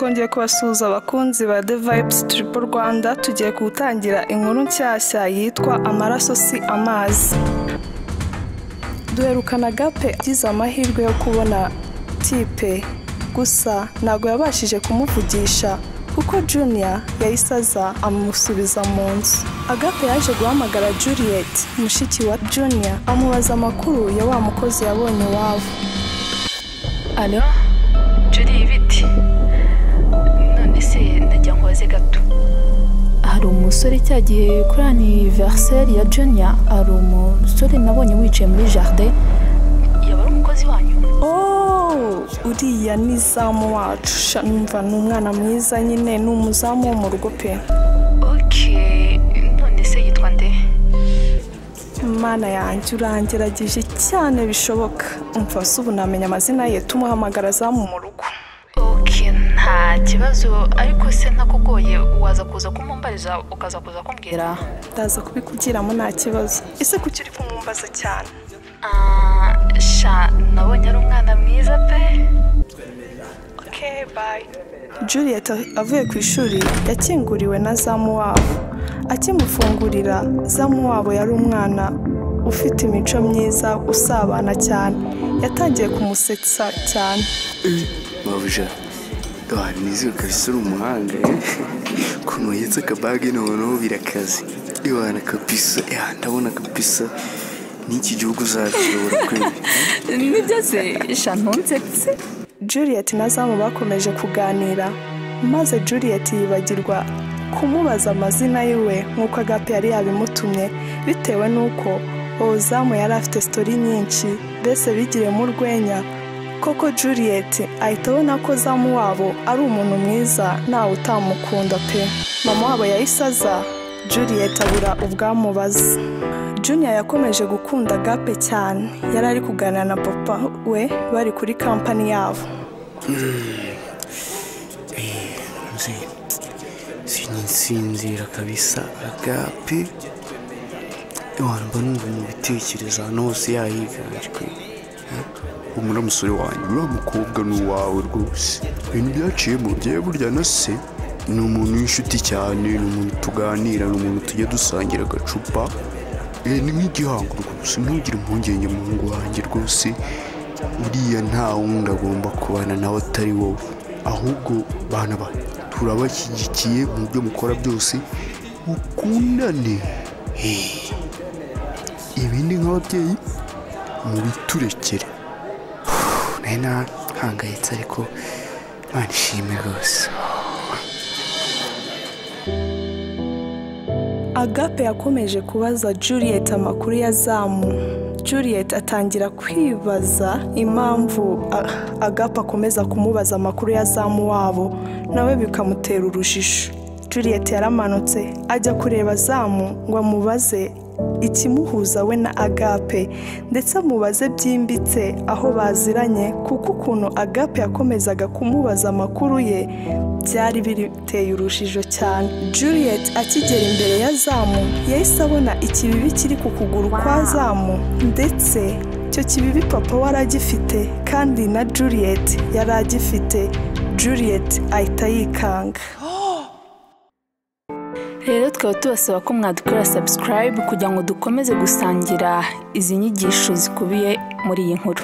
Twongeye kubasuhuza abakunzi ba The Vibes Triple Rwanda. Tugiye gutangira inkuru nshyashya yitwa Amaraso si amazi. Duherukana Agape agize amahirwe yo kubona Tipe, gusa ntabwo yabashije kumuvugisha kuko Junior yahise aza amusubiza mu nzu. Agape yaje guhamagara Juliet, mushiki wa Junior, amubaza amakuru ya wa mukozi yabonye iwabo. Alo, Julie, ibiti none se najya nkubaze gato. Hari umusore cyagiye kuri anniversaire ya Junior, hari umusore nabonye wicaye muri jardin, yaba ari umukozi wanyu? Oh, uriya ni zamu wacu. Sha, numva ni umwana mwiza nyine, ni umuzamu wo mu rugo pe. Okay, none se yitwa nde? Mana yanjye, urangerageje cyane bishoboka. Umva se ubu namenya amazina ye, tumuhamagara zamu mu rugo. Okay, nta kibazo, ariko se ntakugoye waza kuza kumumbariza ukaza kuza kumbwira? Ndaza kubikugiramo nta kibazo. Ese kuki uri kumwumbaza cyane? Ah, sha, nabonye ari umwana mwiza pe. Okay, bye. Juliet avuye ku ishuri yakinguriwe na zamu wabo. Akimufungurira, zamu wabo yari umwana ufite imico myiza, usabana cyane. Yatangiye kumusetsa cyane. Mabuja, nizere kabisa uri umuhanga, eh? Ukuntu uhetse akabage noneho birakaze. Iwana kabisa, ndabona kabisa n'iki gihugu uzakiyobora kweli. Nibyo se, sha, ntunsetse. Juliet na Zamu bakomeje kuganira, maze Juliet yibagirwa kumubaza amazina yiwe nk'uko Agape yari yabimutumye, bitewe n'uko uwo Zamu yari afite story nyinshi, mbese bigiremo urwenya. Koko Juliet ahita abona ko Zamu wabo ari umuntu mwiza, ntawe utamukunda pe. Mama wabo yahise aza, Juliet abura ubwamubaza. Junior yakomeje gukunda Agape cyane. Yari ari kuganira na papa we bari kuri kampani yabo. Mzee, sinsinzira kabisa Agape. Iwana mba numva mu bitekerezo ahantu hose yahiganje kweli. Humura musore wanjye, uriya mukobwa ni uwawe rwose. Ibintu byaciyemo njyewe burya na se ni umuntu w'inshuti cyane, ni umuntu tuganira, ni umuntu tujya dusangira agacupa. Ni nk'igihango rwose, ntugire impungenge muhungu wanjye rwose, uriya nta wundi agomba kubana nawe atari wowe. Ahubwo bana ba turabashyigikiye mu byo mukora byose, mukundane. Ibindi nk'ababyeyi mubiturekere. Nari nahangayitse ariko Imana ishimwe rwose. Agape yakomeje kubaza Juliet amakuru ya Zamu. Juliet atangira kwibaza impamvu Agape akomeza kumubaza amakuru ya Zamu wabo, nawe bikamutera urujijo. Juliet yaramanutse ajya kureba Zamu ngo amubaze ikimuhuza we na Agape, ndetse amubaze byimbitse aho baziranye, kuko ukuntu Agape yakomezaga kumubaza amakuru ye byari biteye urujijo cyane. Juliet akigera imbere ya Zamu yahise abona ikibibi kiri ku kuguru kwa Zamu, ndetse icyo kibibi papa we aragifite kandi na Juliet yari agifite. Juliet ahita yikanga. Rero tukaba tubasaba ko mwadukora subscribe kugira ngo dukomeze gusangira izi nyigisho zikubiye muri iyi nkuru.